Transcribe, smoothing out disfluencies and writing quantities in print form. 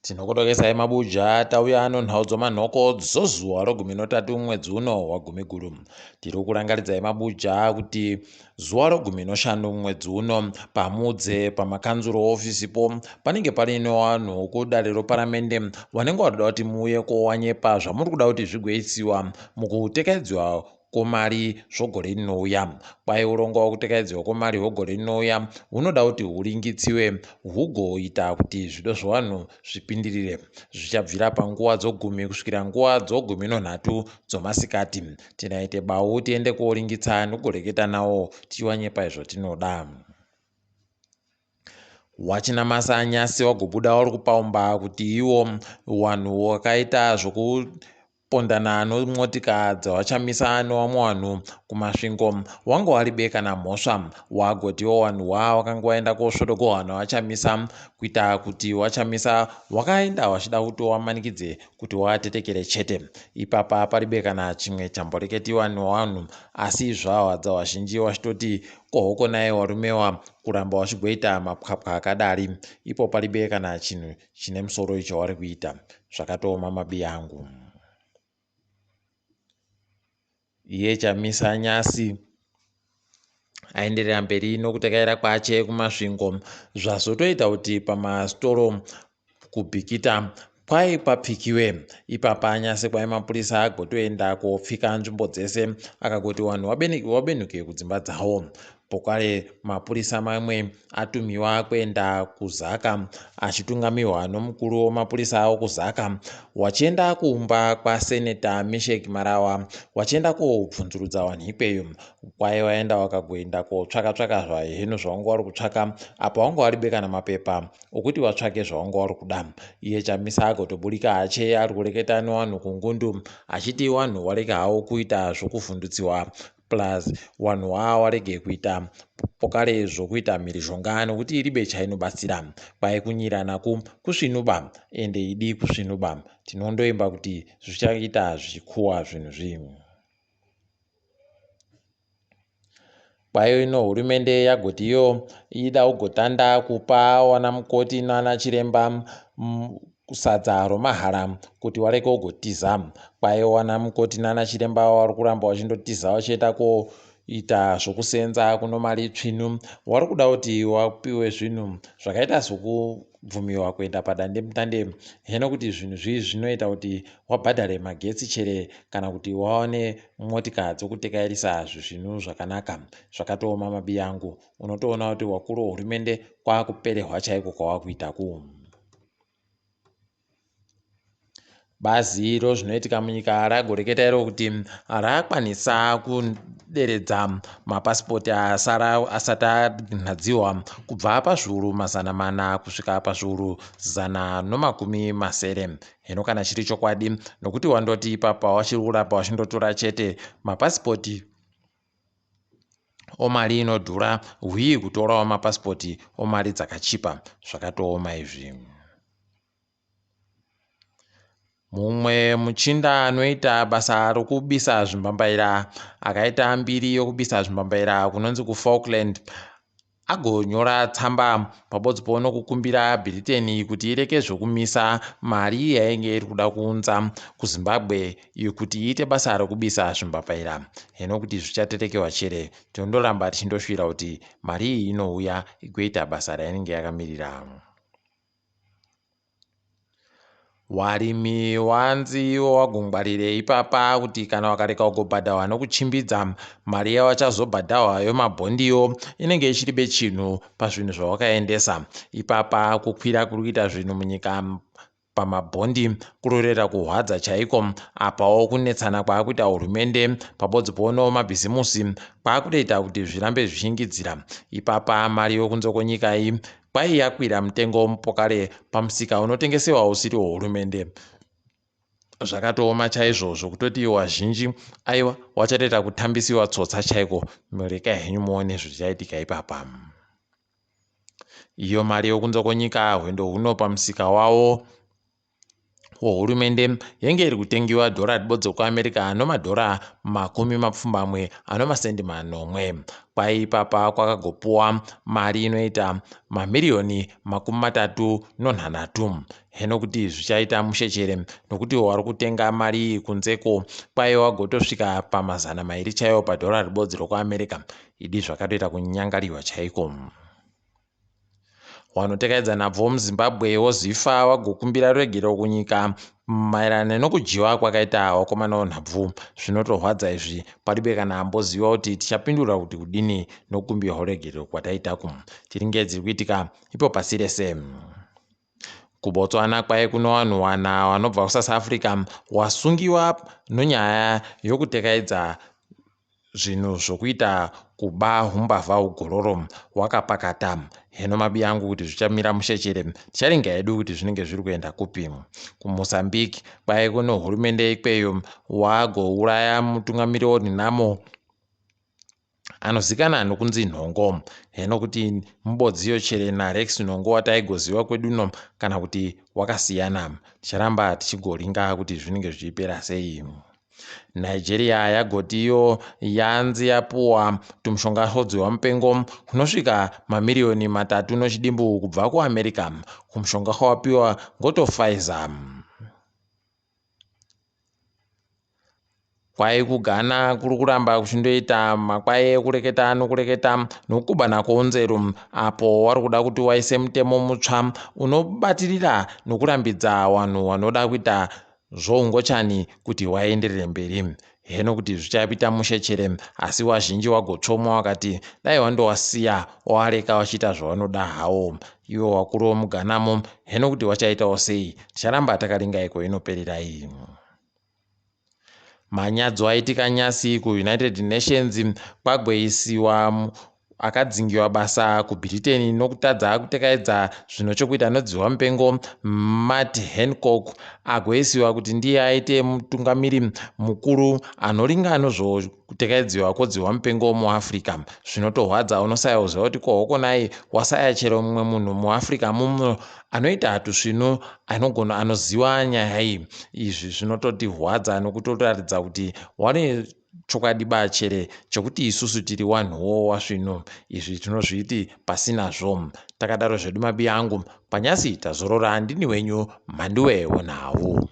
Tinokutokesai mabuja tauya nonhau dzomanhoko dzozuva rogumi notatu mwedzi uno wagumiguru. Tiri kurangaridzai mabuja kuti zuva rogumi noshanu mwedzi uno pamudze pamakanzuro ofisi po panenge paine vanhu kudare roparamende vanenge varikuda kuti muuye kowanyepa zvamuri kuda kuti zvigoisiwa mukutekaidzwa kwomari zvogore rinouya. Kwai urongwa hwekutekaidzwa kwomari hwegore rinouya hunoda kuti huringitsiwe hugoita kuti zvido zvevanhu zvipindirire. Zvichabvira panguva dzogumi kusvikira nguva dzogumi nonhatu dzomasikati. Tinaite bau tiende koringitsa nokureketa nawo tichiwanyepa izvo tinoda. Wachinamasa nyasi wagobuda wari kupaumba kuti iwo wanhu wakaita zvoku pondana nomotika dzawachamisa newamwe wanhu kumasvingo wanga waribe kana mhosva wagotiwo wanhu wa wakanga waenda kosvodogohwa nawachamisa kuita kuti wachamisa wakaenda wachida kuti wamanikidze kuti watetekere chete ipapa paribe kana chimwe chamboreketiwa newanhu asi zvawadza wazhinji wachitoti kohoko naye warumewa kuramba wachigoita mapwapwa akadari ipo paribe kana chinhu chine musoro icho wari kuita zvakatooma mabiyangu Iye Chamisa Nyasi aenderera mberi nokutekaira kwache kuMasvingo zvazotoita kuti pamasitoro kuBikita kwai kwapfikiwe. Ipapa Nyasi kwai mapurisa agotoenda kopfika nzvimbo dzese akagoti vanhu wabenuke kudzimba dzawo. Pokare mapurisa mamwe atumiwa kuenda kuZaka achitungamirwa nomukuru wemapurisa okuZaka wachienda kumba kwaseneta Misheck Marawa wachienda kobvunzurudza vanhu ikweyo. Kwaye waenda wakagoenda kotsvaka tsvaka zvaheno zvawanga wari kutsvaka apa wanga waribe kana mapepa okuti watsvake zvawanga wari kuda. Iye Chamisa agotoburika hache ari kureketa nevanhu kungundu achiti vanhu warege hawo kuita zvokuvhundutsiwa plus wanhu waawarege kuita pokare zvokuita mhirizhonga nokuti iribe chainobatsira kwai kunyirana ku kusvinuba ende idi kusvinuba tinondoimba kuti zvichaita zvichikuwa zvinhu zvi kwayo ino hurumende yagoti iyo ida kugotanda kupa wana mukoti nana chiremba sadza romahara kuti wareke ugotiza. Kwaiwana mukoti nana chiremba wari kuramba wachindotiza wachienda koita zvokusenza kuno mari tsvinu. Wari kuda kuti wapiwe zvinhu zvakaita sokubvumiwa kuenda padandemutande heno kuti zvinhu zvii zvinoita kuti wabhadhare magetsi chere kana kuti waone motika dzokutekairisa zvinhu zvakanaka. Zvakatooma mabiyangu. Unotoona kuti wakuru wehurumende kwakuperehwa chaiko kwawakuita ku. Bazi iro zvinoitika munyika ragoreketa iro kuti rakwanisa kuderedza mapasipoti asara asati anhadziwa kubva pazviuru 400 kusvika pazviuru 160. Hino kana chiri chokwadi nokuti wandoti ipapa wachiri kuramba wachindotora chete mapasipoti omari inodhura hwii kutorawo mapasipoti omari dzakachipa zvakatooma izvi. Mumwe muchinda anoita basa rokubisa zvimbambaira akaita mbiri yokubisa zvimbambaira kunonzi kuFalkland agonyora tsamba pabodzipo nokukumbira Bhiriteni kuti ireke zvokumisa mari yainge iri kuda kuunza kuZimbabwe iyo kuti iite basa rokubisa zvimbambaira. Heno kuti zvichaterekewa chere tinondoramba tichindoshuwira kuti mari iyi inouya igoita basa rainenge yakamirira. Warimi wanzi iwo wagongwarire ipapa kuti kana wakareka kugobhadhahwa nokuchimbidza mari yawachazobhadhahwa yomabhondiyo inenge ichiribe chinhu pazvinhu zvawakaendesa. Ipapa kukwira kuri kuita zvinhu munyika pamabhondi kurorera kuhwadza chaiko apawo kunetsana kwaakuita hurumende pabodzi pono mabhizimusi kwaakutoita kuti zvirambe zvichingidzira. Ipapa mari yokunze kwenyika iyi Kwai yakwira mutengo mupokare pamusika unotengesewa usiri wehurumende. Zvakatooma chaizvo zvokutoti wazhinji aiwa wachatoita kutambisiwa tsotsa chaiko rekai henyu muone zvichaitika ipapa. Iyo mari yokunze kwenyika hwendo huno pamusika wawo. Hurumende yenge iri kutengiwa dhora ribodzi kuAmerica nomadhora 77. Kwai ipapa kwakagopuwa mari inoita mamiriyoni 33. Heno kuti zvichaita mushe chere nokuti wari kutenga mari iyi kunzeko kwai wagotosvika pa200 chaiwo padhora ribodzi rokuAmerica. Idi zvakatoita kunyangariwa chaiko. Wanotekaidza nhabvu muZimbabwe wozifa wagokumbira ruregerero kunyika maererano nokudyiwa kwakaita wakomana wenhabvu. Zvinotorwadza izvi, paribe kana amboziva kuti tichapindura kuti kudini nokukumbirwa ruregerero kwataitaku. Tiringe dziri kuitika ipo pasi rese. KuBotswana kwai kuno vanhu wana vanobva kuSouth Africa wasungiwa nonyaya yokutekaidza zvinhu zvokuita kuba, humbavha, hugororo wakapakata. Heno mabi angu kuti zvichamira mushe chere, ticharinga hedu kuti zvinenge zviri kuenda kupi. KuMozambique kwai kuno hurumende ikweyo wagouraya mutungamiri weNamo anozikana nokunzi Nhongo. Heno kuti mubodziyo chere naRex Nhongo wataigoziva kweduno kana kuti wakasiyana. Ticharamba tichigoringa kuti zvinenge zvichipera sei. Nigeria yagoti iyo yanzi yapuwa tumushonga hodziwa mupengo hunosvika mamiriyoni 3 nochidimbu kubva kuAmerica. Kumushonga kwawapiwa ngoto Pfizer. Kwai kuGhana kuri kuramba kuchindoita makwai ekureketa nokureketa nokubana kwounzeru apo wari kuda kuti waise mutemo mutsva unobatirira nokurambidza vanhu vanoda kuita zvoungochani kuti waenderere mberi. Heno kuti zvichaita mushe chere, asi wazhinji wagotsvomwa wakati dai wandowasiya wawareka wachiita zvawanoda hawo. Iwo wakuru womuGhanamo heno kuti wachaitawo sei. Ticharamba takaringa iko inoperera iyi. Manyadzo aitika nyasi kuUnited Nations kwagweisiwa akadzingiwa basa kuBritain nokutadza kutekaidza zvino chokuita nodzihwa mupengo Matt Hancock agoisiwa kuti ndiye aite mutungamiri mukuru anoringa nozvokutekaidziwa kwodzihwa mupengo muAfrica. Zvinotorwadza, unosaya kuziva kuti kohokonai wasaya chero mumwe munhu muAfrica muno anoita tusvinu anogona anoziva nyaya iyi. Izvi zvinototirwadza nokutoratidza kuti wane chokwadi bachere chekuti isusu tiri wanhuwo wasvinu. Izvi tinozviti pasinazvo. Takadaro zvedu mabi angu panyasi tazorora. Ndini wenyu Mhanduwe wenhau.